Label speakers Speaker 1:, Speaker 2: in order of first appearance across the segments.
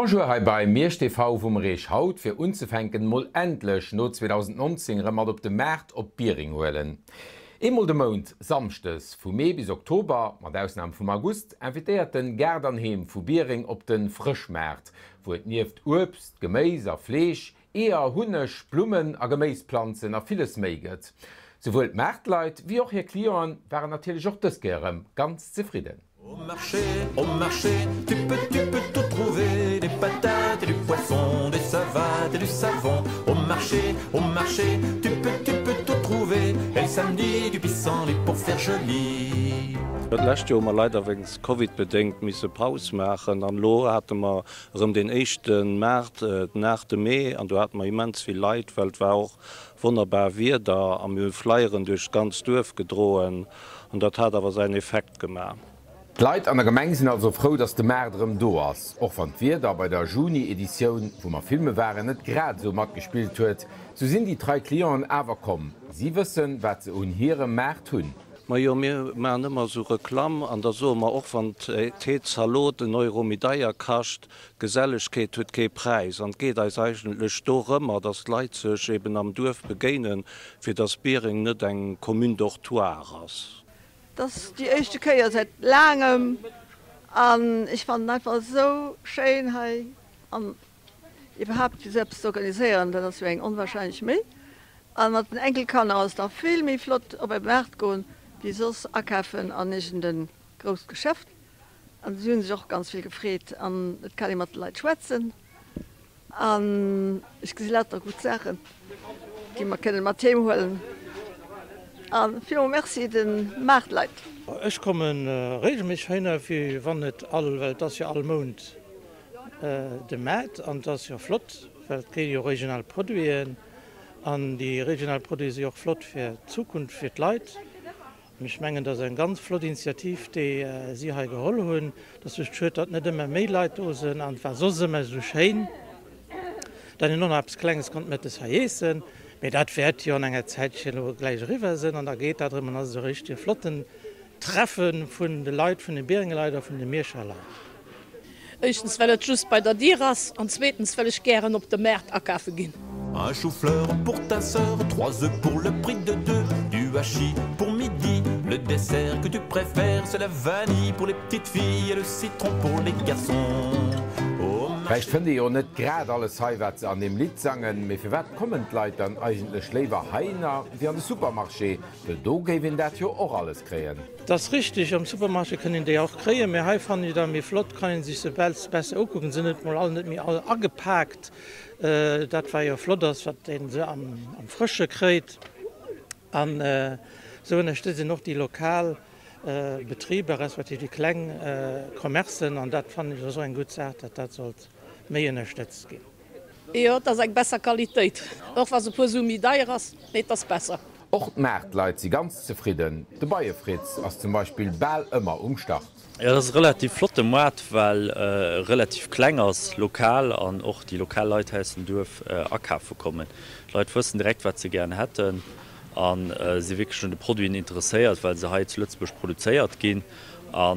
Speaker 1: Bonjour hei bei Miersch TV, wou mer iech haut fir unzefänken mol endlech no 2019 erëm mat op de Maart op Biereng huelen. Eemol de Mount, Samschdes, vu Mee bis Oktober, mat Ausnam vum August, invitéiert den Gaart an Heem vu Biereng op den Frëschmaart, wou et nieft Uebst, Geméis a Fleesch, Eeër, Hunneg, Blummen a Geméisplanzen a villes méi gëtt. Souwuel d'Maartleit wéi och hir Clienten waren natierlech och dës Kéier erëm ganz zefridden.
Speaker 2: Au marché, au marché, tu peux, tu peux tout trouver, des patates et du poisson, des savates et du savon. Au marché, au marché, tu peux, tu peux tout trouver, et le samedi du pissenlit pour faire joli.
Speaker 3: Dat lescht Joer hu mer leider wéinst Covid bedéngt misse Paus maachen an elo hate mer erëm deen éischte Maart den 8 Mee an do hate mer immens vill Leit, well et war och wonnerbar Wieder a mir hu Flyeren duerch d'ganz Duerf gedroen an dat hat awer säin Effekt gemaach.
Speaker 1: D'Leit an der Gemeng sinn also frou, dass de Maart erëm do ass. Och wann d'Wieder bei der Juni-Editioun, wou mer filme waren, net grad esou matgespillt huet, sou sinn déi trei Clienten awer komm. Si wëssen, wat se un hirem Maart hunn.
Speaker 3: Majo, mir maachen ëmmer esou Reklamm an da soe mer och, wann d'Zalot en Euro méi deier kascht, D'Gesellegkeet huet kee Präis an et geet eis eigentlech dorëmmer, dass d'Leit sech eben am Duerf begéinen, fir dass Biereng net eng Commune dortoir ass.
Speaker 4: Et ass déi éischte Kéier säit laangem an ech fannen einfach esou schéin hei an iwwerhaapt fir esou eppes ze organiséieren, dat ass jo eng onwahrscheinlech Méi. A mat den Enkelkanner ass et nach vill méi flott op e Maart goen wéi soss akafen an iergend e grousst Geschäft. An si hunn sech och ganz vill gefreet an et kann ee mat de Leit schwätzen an ech gesi lauter gutt Saachen, déi mer kënnen mat heem huelen. A villmol Merci de Maartleit.
Speaker 5: Ech komme regelméisseg heihinner, wéi wann et all, well et ass jo all Mount de Maart an et ass jo flott, well et kritt ee jo regional Produiten an déi regional Produite si och flott fir d'Zukunft, fir d'Leit. An ech mengen, dat ass eng ganz flott Initiativ, déi si hei geholl hunn. Et ass just schued, datt net ëmmer méi Leit do sinn. An et war soss ëmmer esou schéin, datt een och nach eppes Klenges konnt mëttes hei iessen. Mee dat wäert jo an enger Zäitchen elo gläich eriwwer sinn an da geet dat erëm an ass et e richtege flotten Treffe vun de Leit, vun de Bierenger Leit a vun de Mierscher Leit.
Speaker 6: Éischtens well et just bei der Dier ass an zweetens well ech gären op de Maart akafe ginn.
Speaker 2: Un chou-fleur pour ta sœur, trois œufs pour le prix de deux, du hachis pour midi, le dessert que tu préfères, c'est la vanille pour les petites filles et le citron pour les garçons. Au
Speaker 1: Vläicht fënnt ee jo net grad alles hei, wat se an deem Lidd sangen, mee firwat kommen d'Leit dann eigentlech léiwer heihinner wéi an de Supermarché? Well do géif een dat jo och alles kréien.
Speaker 5: Et ass richteg, am Supermarché kënn een déi och kréien, mee hei fannen ech et awer méi flott, kann een sech se besser ukucken, sinn net mol all net méi all agepaakt, dat wat jo flott ass, wat een se am Frësche kréit. An esou ënnerstëtzt een och déi lokal Betriber, respektiv déi kleng Commercen, an dat fannen ech ass och eng gutt Saach, datt dat sollt méi ënnerstëtzt ginn.
Speaker 6: Jo, et ass eng besser Qualitéit, och wa se e puer Sue méi deier ass, mee et ass besser.
Speaker 1: Och d'Maartleit si ganz zefridden. De Beiefritz ass zum Beispill bal ëmmer um Start.
Speaker 7: Jo, dat ass e relativ flotte Moart, well e relativ kleng ass, lokal an och déi lokal Leit hei aus dem Duerf akafe kommen. D'Leit wëssen direkt, wat se gären hätten a si wierklech un de Produiten interesséiert, well se hei zu Lëtzebuerg produzéiert ginn a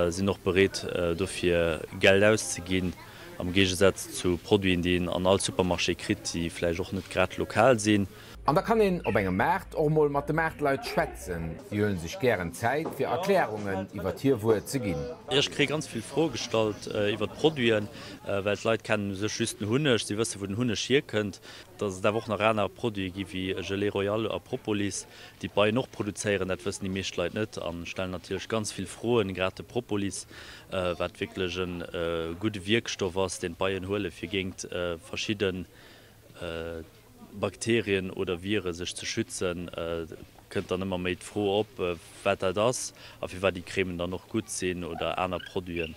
Speaker 7: sinn och bereet, dofir Geld auszeginn. Am Géigesaz zu Produiten, déi een an all Supermarché kritt, déi vläicht och net grad lokal sinn.
Speaker 1: An da kann een op engem Maart och mol mat de Maartleit schwätzen. Déi huelen sech gären Zäit, fir Erklärungen iwwert hir Wuer ze ginn.
Speaker 7: Ech kréie ganz vill Froe gestallt iwwert d'Produiten, well d'Leit kennen u sech just den Hunneg. Si wësse wou den Hunneg hierkënnt. Datt et awer och nach aner Produite gi wéi Gelée Royale a Propolis, déi d'Beien och produzéieren, dat wëssen déi meescht Leit net a stellen natierlech ganz vill Froen. Grad de Propolis, wat wierklech e gudde Wierkstoff ass, deen d'Beien huele fir géint verschidde Bakterien oder Vire sech ze schützen, kënnt dann ëmmer méi d'Fro op, wat dat ass a firwat déi Cremen dann och gutt sinn oder aner Produiten.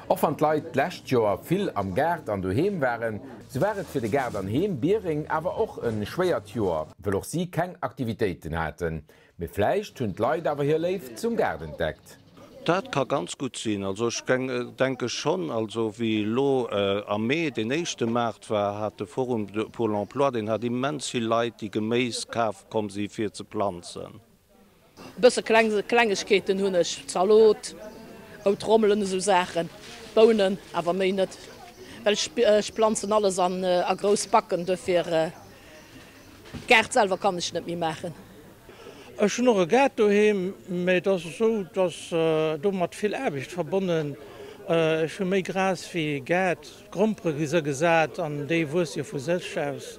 Speaker 1: Och wann d'Leit d'lescht Joer vill am Gaart an doheem waren, sou war et fir de Gaart an Heem Biereng awer och e schwéiert Joer, wëll och si keng Aktivitéiten haten. Mee vläicht hunn d'Leit awer hir Léift zum Gaart entdeckt.
Speaker 3: Dat ka ganz gutt sinn. Also ech denke schonn, also wéi elo am Mee deen éischte Maart war, hat de Forum pour l'emploi, deen hat immens vill Leit, déi Geméis kafe komm si fir ze planzen.
Speaker 6: E bësse kleng Klengegkeeten hunn ech, Zalot, rout Rommelen, esou Saachen, Bounen, awer méi net. Well ech planzen alles an a grouss Backen, dofir Gaart selwer kann ech net méi maachen.
Speaker 5: Ech hunn och e Gaart doheem, mä et ass esou, dass domat vill Aarbecht verbonnen. Ech hu méi Gras wéi Gaart. D'Grompere gi se gesat an déi wuesse jo vu sech aus,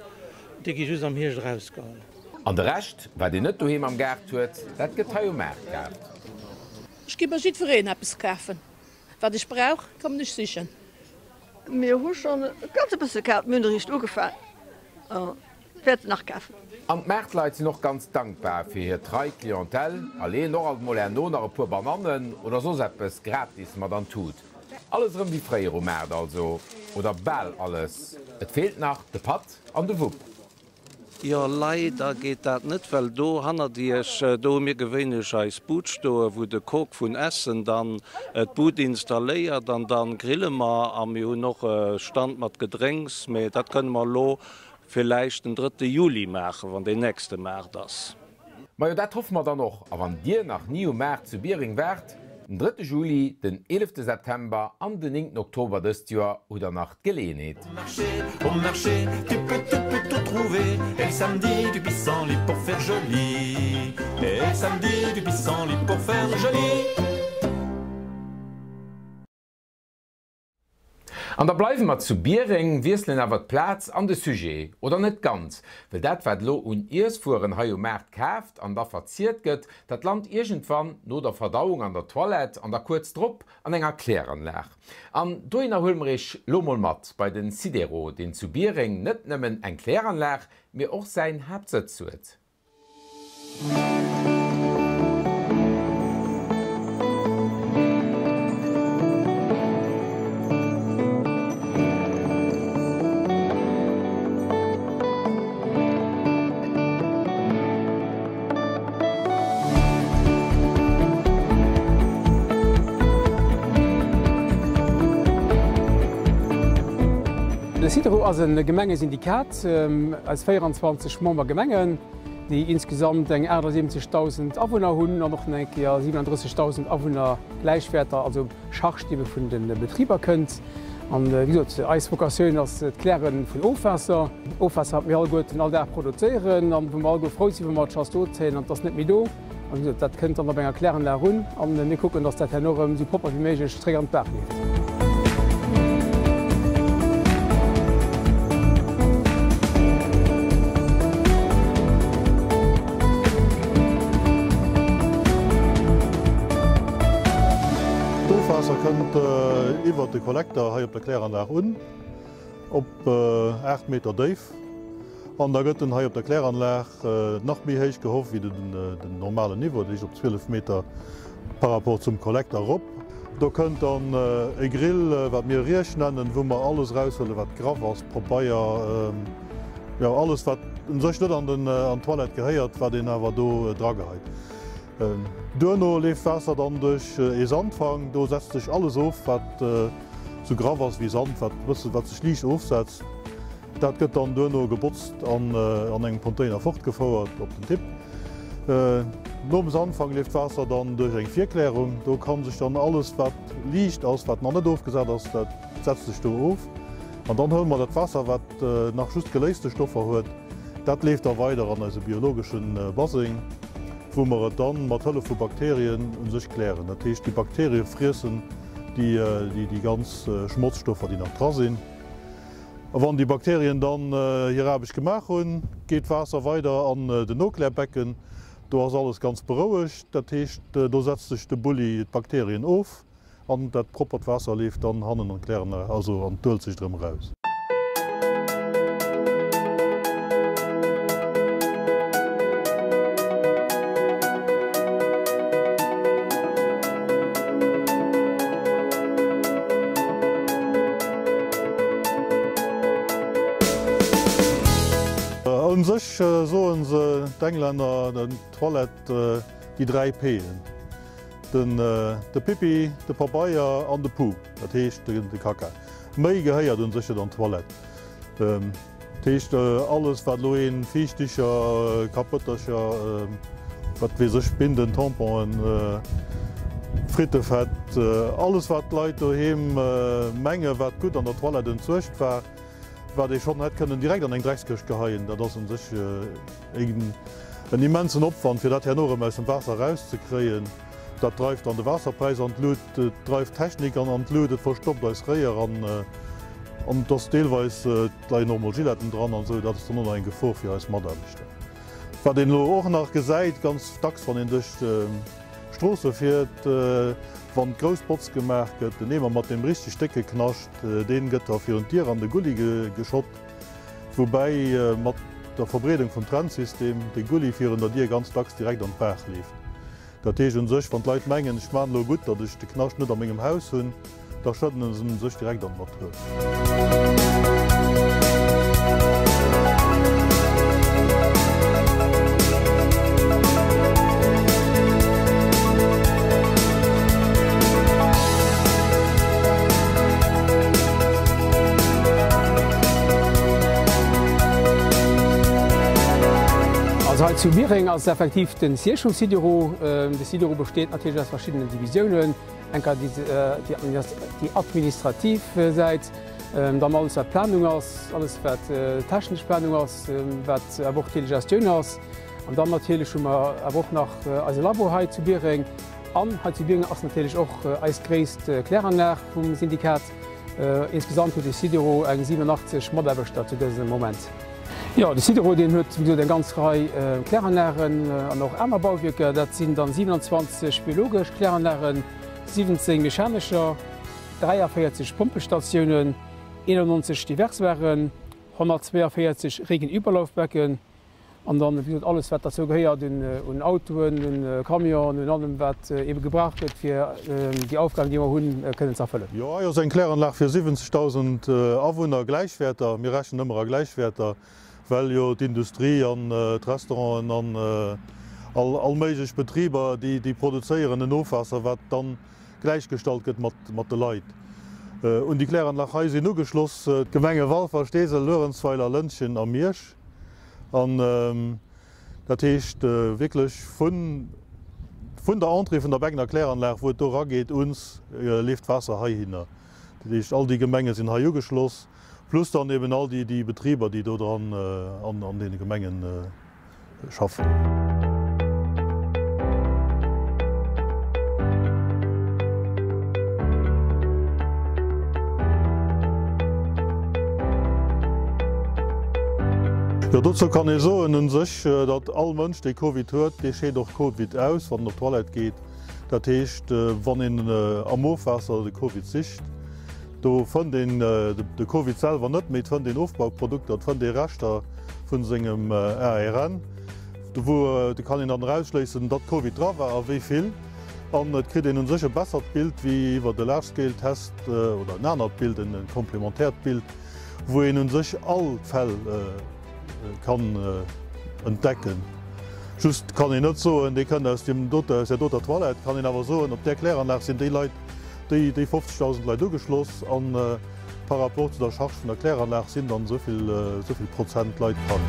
Speaker 5: déi gi just am Hierscht erausgeholl.
Speaker 1: An de Rescht, wat een net doheem am Gaart huet, dat gëtt hei um Maart kaaft.
Speaker 6: Ech gi bei jiddwereen eppes kafen. Wat ech brauch, kommen ech sichen.
Speaker 4: Mir hu schonn e ganz e bësse kaf, mir hunn eréischt ugefaang a wäerten nach kafen.
Speaker 1: An d'Maartleit sinn och ganz dankbar fir hir trei Clientèle a leeën och alt mol herno nach e puer Banannen oder soss eppes gratis mat an d'Tut. Alles erëm wéi fréier um Maart also, oder bal alles. Et feelt nach de Patt an de Wupp.
Speaker 3: Jo, leider geet dat net, well do hannert iech, do hu mir gewéinlech eis Bud stoen, wou de Kok vun Essen dann d'Bud installéiert an dann grille mer a mir hunn och e Stand mat Gedrénks, mee dat kënne mer elo villäicht den drëtte Juli maachen, wann deen nächste Maart ass.
Speaker 1: Majo dat hoffe mer dann och. A wann dir nach ni um Maart zu Biereng waart, den drëtte Juli, den eelefte September an den néngten Oktober dëst Joer hutt der nach d'Geleeënheet.
Speaker 2: Au marché, au marché, tu peux, tu peux tout trouver Et le samedi du pissenlit pour faire joli Et le samedi du pissenlit pour faire joli.
Speaker 1: An da bleiwe mer zu Biereng, wiesselen awer d'Plaz an de Sujet, oder net ganz, well dat wat elo un Iesswueren hei um Maart kaaft an da verziert gëtt, dat lant iergendwann no der Verdauung an der Toilette an da kuerz drop an enger Kläranlag. An dohinner huele mer iech lo mol mat bei den Sidero, deen zu Biereng net nëmmen eng Kläranlag, mee och säin Haaptsëtz huet.
Speaker 8: De Sidero ass e Gemengesyndikat aus 24 Membergemengen, déi insgesamt eng 78.000 Awunner hunn an och nach eng Kéier 37.000 Awunner Gläichwäerter, also Charge, déi ebe vun de Betriber kënnt. An wéi gesot, eis Vocatioun ass d'Kläre vun Ofwaasser. Ofwaasser, wat mir alleguerten all Dag produzéieren an wou mer alleguer frou sinn, wa mer d'Chasse d'eau zéien an et ass net méi do. An wéi gesot, dat kënnt dann op enger Kläranlag un a mir kucken, dass dat herno erëm esou propper wéi méiglech zréck an d'Baach leeft.
Speaker 9: D'Ofwaasser kënnt iwwert de Kollekter hei op der Kläranlag un, op 8 Meter déif. An da gëtt en hei op der Kläranlag nach méi héich gehoff wéi den normalen Niveau, dat heescht op 12 Meter par rapport zum Kollekter erop. Do kënnt dann e Grill, wat mir Riech nennen, wou mer alles eraushuelen, wat graff ass, Pabeier, jo alles wat u sech net an d'Toilette gehéiert, wat een awer do drageheit. Duerno leeft d'Waasser dann duerch ee Sandfang, do setzt sech alles of, wat sou graff ass wéi Sand, wat bëssen, wat sech liicht ofsetzt. Dat gëtt dann duerno gebotzt an an engem Container fortgefouert op den Tipp. Nom Sandfang leeft d'Waasser dann duerch eng Virklärung, do kann sech dann alles wat liicht ass, wat nach net ofgesat ass, dat setzt sech do of. An dann huele mer dat Waasser, wat nach just geléiste Stoffer huet, dat leeft da weider an eise biologesche Baseng, wou mer et dann mat Hëllef vu Bakterien u sech klären. Dat heescht, déi Bakterie friessen déi ganz Schmotzstoffer, déi nach dra sinn. A wann déi Bakterien dann hir Aarbecht gemaach hunn, geet d'Waasser weider an den Nokläerbecken. Do ass alles ganz berouegt, dat heescht, do setzt sech de Bulli, d'Bakterien of. An dat proppert Waasser leeft dann hannen an d'Kläranlag, also an d'Uelzecht erëm eraus. U sech soen se, d'Englänner, den Toilette, déi 3 P'en. Den de Pipi, de Pabeier an de Pup, dat heescht de Kaka. Méi gehéiert un sech net an d'Toilette. Dat heescht alles wat elo een, Fiichticher, Kapëttercher, wat weess ech, Binden, Tamponen. Frittefett, alles wat d'Leit doheem menge wat gutt an der Toilette entsuergt war, wat ee schonn hätt kënnen direkt an eng Dreckskëscht geheien. Dat ass u sech en immensen Opwand, fir dat herno erëm aus dem Waasser erauszekréien. Dat dreift dann de Waasserpräis an d'Lut, et dreift d'Technik an d'Lut, et verstoppt eis Réier an et ass deelweis, et leien och mol Giletten dran an esou, dat ass dann och nach eng Gefor fir eis Mataarbechter. Wat een elo och nach gesäit, ganz dacks wann een duerch d'Stroosse fiert, wann d'grouss Botz gemaach gëtt, den Eemer mat deem richteg décke Knascht, dee gëtt da virun d'Dier an de Gulli geschott, woubäi mat der Verbreedung vum Trennsystem de Gulli virun der Dier ganz dacks direkt an d'Baach leeft. Dat heescht un sech, wann d'Leit mengen, ech maan elo gutt, datt ech de Knascht net a mengem Haus hunn, da schëdden se en sech direkt an d'Natur.
Speaker 8: Also hei zu Biereng ass effektiv den Siège vum SIDERO. De SIDERO besteet natierlech aus verschiddenen Divisiounen, enker déi administrativ Säit, dann alles wat Planung ass, alles wat technesch Planung ass, wat awer och Telegestioun ass. An dann natierlech hu mer awer och nach eise Labo hei zu Biereng. An hei zu Biereng ass natierlech och eis gréisst Kläranlag vum Syndikat. Insgesamt huet de SIDERO eng 87 Mataarbechter zu dësem Moment. Jo, de Sidero deen huet wéi gesot eng ganz Rei Kläranlagen an och aner Bauwierker. Dat sinn dann 27 biologesch Kläranlagen, 17 mechanescher, 43 Pompestatiounen, 91 Diversoiren, 142 Regenüberlaufbecken, An dann, wéi gesot, alles, wat derzou gehéiert un Autoen, un Camionen, un allem, wat eebe gebraucht gëtt, fir déi Aufgaben, déi mer hunn, kënnen ze erfëllen.
Speaker 9: Jo, hei ass eng Kläranlag fir 70.000 Awunner, Gläichwäerter. Mir rechnen ëmmer a Gläichwäerter, well jo d'Industrie an d'Restauranten an all méiglech Betriber, déi produzéieren en Ofwaasser, wat dann gläichgestallt gëtt mat de Leit. Un déi Kläranlag hei sinn ugeschloss d'Gemenge Walfer, Steesel, Luerenzweiler, Lëntgen a Miersch. An dat heescht wierklech vun vun der Entrée vun der Beggener Kläranlag, wou et do erageet, uns leeft d'Waasser heihinner. Dat heescht, all déi Gemenge sinn hei ugeschloss, plus dann eben all déi déi Betriber, déi do dran an deene Gemengen schaffen. Jo, dozou kann ee soen u sech, datt all Mënsch, dee Covid huet, dee scheet och Covid aus, wann en op d'Toilette geet. Dat heescht, wann een am Ofwaasser de Covid sicht, do fënnt een de Covid selwer net, mee et fënnt een Ofbauprodukter, et fënnt ee Reschter vu sengem ARN. Do kann een dann erausschléissen, datt Covid dra war a wéi vill. An et kritt een u sech e bessert Bild wéi iwwert e Large-Scale-Test oder en anert Bild, en komplementäert Bild, wou een u sech all d'Fäll kann entdecken. Just kann een net soen, dee kënnt aus deem dote, aus där doter Toilette. Kann een awer soen, op där Kläranlag sinn déi Leit, déi, déi 50.000 Leit ugeschloss an par rapport zu der Charge vun der Kläranlag sinn dann esou vill, esou vill Prozent Leit krank.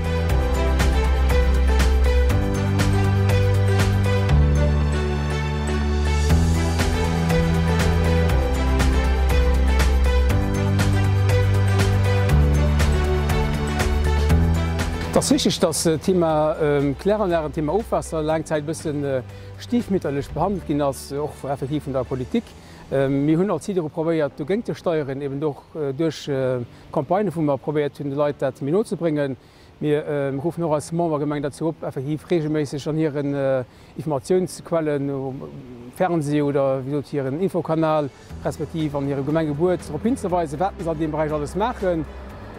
Speaker 8: Et ass richteg, dass d'Thema Kläranlagen, d'Thema Ofwaasser laang Zäit e bësse stiefmütterlech behandelt ginn ass, och effektiv vun der Politik. Mir hunn als CIDERO probéiert, dogéint ze steieren, eben och duerch Campagnen, wou mer probéiert hunn, de Leit dat méi no ze bréngen. Mir ruffen och eis Membergemengen derzou op, effektiv reegelméisseg an hiren Informatiounsquellen, um Fernseh oder wéi gesot hiren Infokanal, respektiv an hirem Gemengebuet drop hinzeweisen, wat se an deem Beräich alles maachen.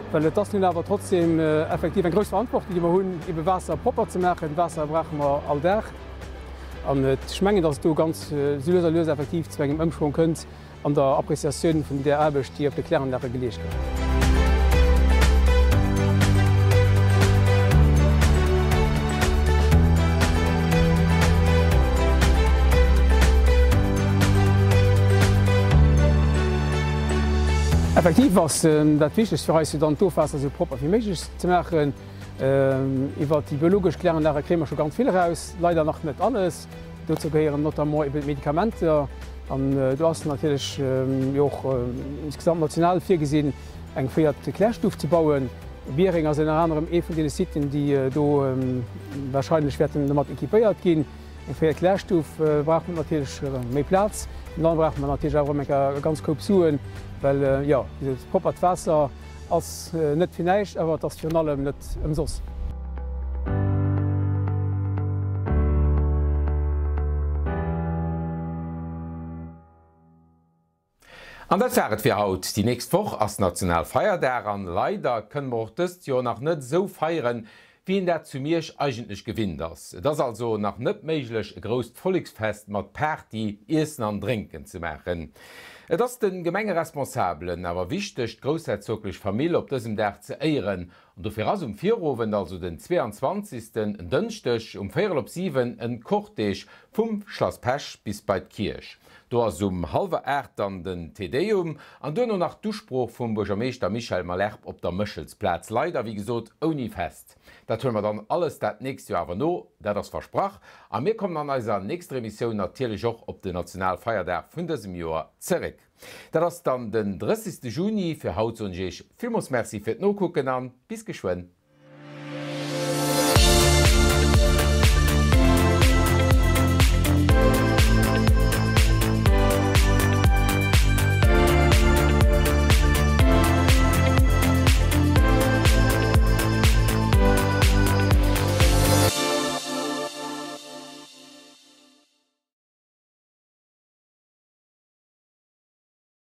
Speaker 8: Well et ass nun awer trotzdem effektiv eng grouss Verantwortung, déi mer hunn, ebe Waasser propper ze maachen. Waasser brauche mer all Dag. An ech mengen, dass et do ganz lues a lues effektiv zu engem Ëmschwong kënnt an der Appréciatioun vun där Aarbecht, déi op de Kläranlage geleescht gëtt. Effektiv ass dat Wichtegst fir eis jo dann, d'Ofwaasser esou propper wéi méiglech ze maachen. Iwwert déi biologesch Kläranlage kréie mer scho ganz vill eraus, leider nach net alles. Dozou gehéieren notamment eben d'Medikamenter. An do ass natierlech jo och insgesamt national virgesinn, eng véiert Klärstuf ze bauen. Biereng ass ënner anerem ee vun deene Siten, déi do wahrscheinlech wäerten domat équipéiert ginn. Eng véiert Klärstuf brauch mer natierlech méi Plaz. An dann brauche mer natierlech awer erëm eng Kéier e ganz Koup Suen, well jo, wéi gesot, proppert Waasser ass net fir näischt, awer et ass virun allem net ëmsoss.
Speaker 1: An dat war et fir haut. Déi nächst Woch ass Nationalfeierdag an leider kënne mer och dëst Joer nach net esou feieren, wéi een dat zu Miersch eigentlech gewinnt ass. Et ass also nach net méiglech e grousst Volleksfest mat Party, Iessen an Drénken ze maachen. Et ass de Gemengeresponsabelen awer wichteg d'groussherzoglech Famill op dësem Dag ze éieren An dofir ass um Virowend, also den 22. En Dënschdeg um véierel op 7 en Cortège vum Schlass Pesch bis bei d'Kierch. Do ass um hallwer 8 dann den Te Deum an duerno nach d'Usprooch vum Buergermeeschter Michel Malherbe op der Méchelsplaz. Leider, wéi gesot, ouni Fest. Dat huele mer dann alles dat nächst Joer awer no, dat ass versprach. A mir kommen an eiser nächster Emissioun natierlech och op den Nationalfeierdag vun dësem Joer zeréck. Dat ass dann den 30. Juni. Fir haut soen ech Iech villmools Merci fir d'Nokucken an bis geschwënn.